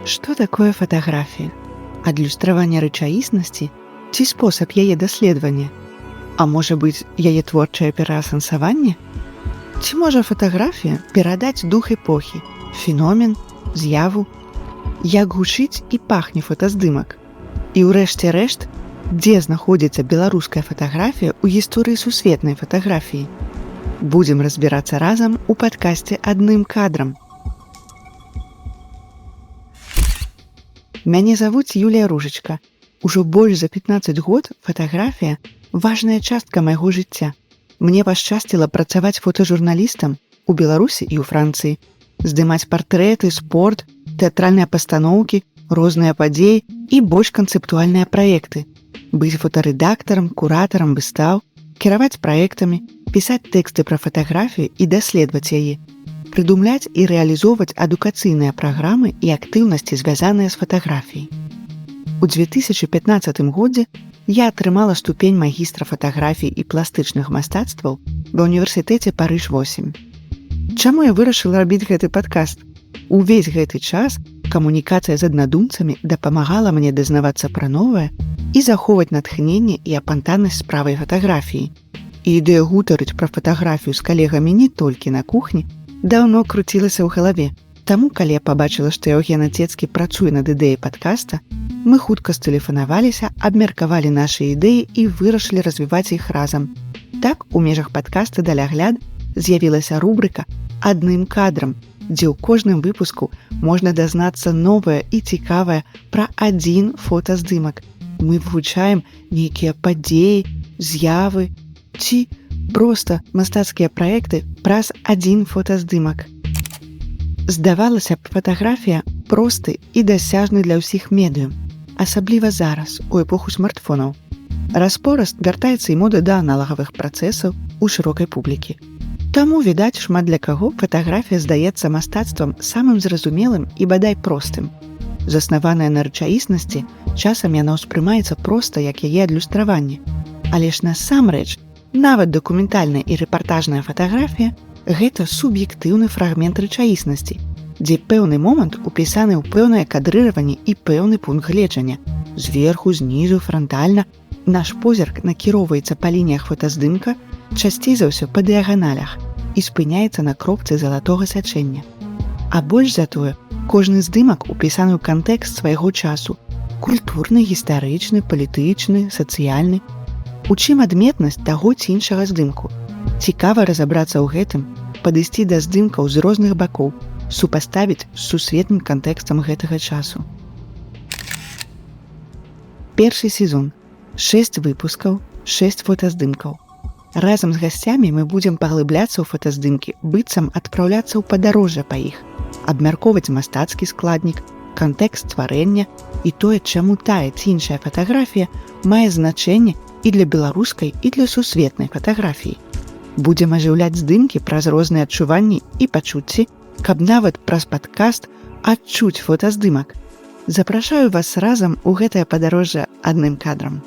Што такое фатаграфія? Адлюстраванне рэчаіснасці ці спосаб яе даследавання? А можа быць, яе творчае пераасэнсаванне? Ці можа фатаграфія перадаць дух эпохі, феномен, з'яву, як гучыць і пахне фотаздымак? І ўрэшце рэшт, дзе знаходзіцца беларуская фатаграфія ў гісторыі сусветнай фатаграфіі? Будзем разбірацца разам у падкасці «Адным кадрам». Мяне завуць Юлія Ружачка. Ужо больш за 15 год фатаграфія важная частка майго жыцця. Мне пашчасціла працаваць фотажурналістам у Беларусі і ў Францыі, здымаць партрэты, спорт, тэатральныя пастаноўкі, розныя падзеі і больш канцэптуальныя праекты, быць фотарэдактарам, куратарам выстаў, кіраваць праектамі, пісаць тэксты пра фатаграфію і даследаваць яе, прыдумляць і рэалізоўваць адукацыйныя праграмы і актыўнасці, звязаныя з фатаграфіяй. У 2015 годзе я атрымала ступень магістра фатаграфіі і пластычных мастацтваў ва універсітэце Парыж-8. Чаму я вырашыла рабіць гэты падкаст? Увесь гэты час камунікацыя з аднадумцамі дапамагала мне дазнавацца пра новае і захоўваць натхненне і апантанасць справай фатаграфіі. І ідэя гутарыць пра фатаграфію з калегамі не толькі на кухні даўно круцілася ў галаве. Таму, калі я пабачыла, што Яўген Ацецкі працуе над ідэяй падкаста, мы хутка стэлефанаваліся, абмеркавалі нашы ідэі і вырашылі развіваць іх разам. Так, у межах падкаста «Далягляд» з'явілася рубрыка «Адным кадрам», дзе ў кожным выпуску можна дазнацца новае і цікавае пра адзін фотаздымак. Мы вывучаем нейкія падзеі, з'явы ці проста мастацкія праекты праз адзін фотаздымак. Здавалася б, фатаграфія просты і дасяжны для ўсіх медыум, асабліва зараз, у эпоху смартфонаў. Раз-пораз вяртаецца і мода да аналагавых працэсаў у шырокай публікі. Таму, відаць, шмат для каго фатаграфія здаецца мастацтвам самым зразумелым і бадай простым. Заснаваная на рэчаіснасці, часам яна ўспрымаецца проста як яе адлюстраванне. Але ж насамрэч, нават дакументальная і рэпартажная фатаграфія гэта суб'ектыўны фрагмент рэчаіснасці, дзе пэўны момант упісаны ў пэўнае кадрыраванне і пэўны пункт гледжання. Зверху, знізу, франтальна наш позірк накіроўваецца па лініях фотаздымка, часцей за ўсё па дыяганалях, і спыняецца на кропцы залатога сячэння. А больш за тое, кожны здымак упісаны ў кантэкст свайго часу: культурны, гістарычны, палітычны, сацыяльны. У чым адметнасць таго ці іншага здымку? Цікава разабрацца ў гэтым, падысці да здымкаў з розных бакоў, супаставіць з сусветным кантэкстам гэтага часу. Першы сезон. 6 выпускаў, 6 фотаздымкаў. Разам з гасцямі мы будзем паглыбляцца ў фотаздымкі, быццам адпраўляцца ў падарожжа па іх, абмяркоўваць мастацкі складнік, кантэкст стварэння і тое, чаму тая ці іншая фатаграфія мае значэнне і для беларускай, і для сусветнай фатаграфіі. Будзем ажыўляць здымкі праз розныя адчуванні і пачуцці, каб нават праз падкаст адчуць фотаздымак. Запрашаю вас разам у гэтае падарожжа адным кадрам.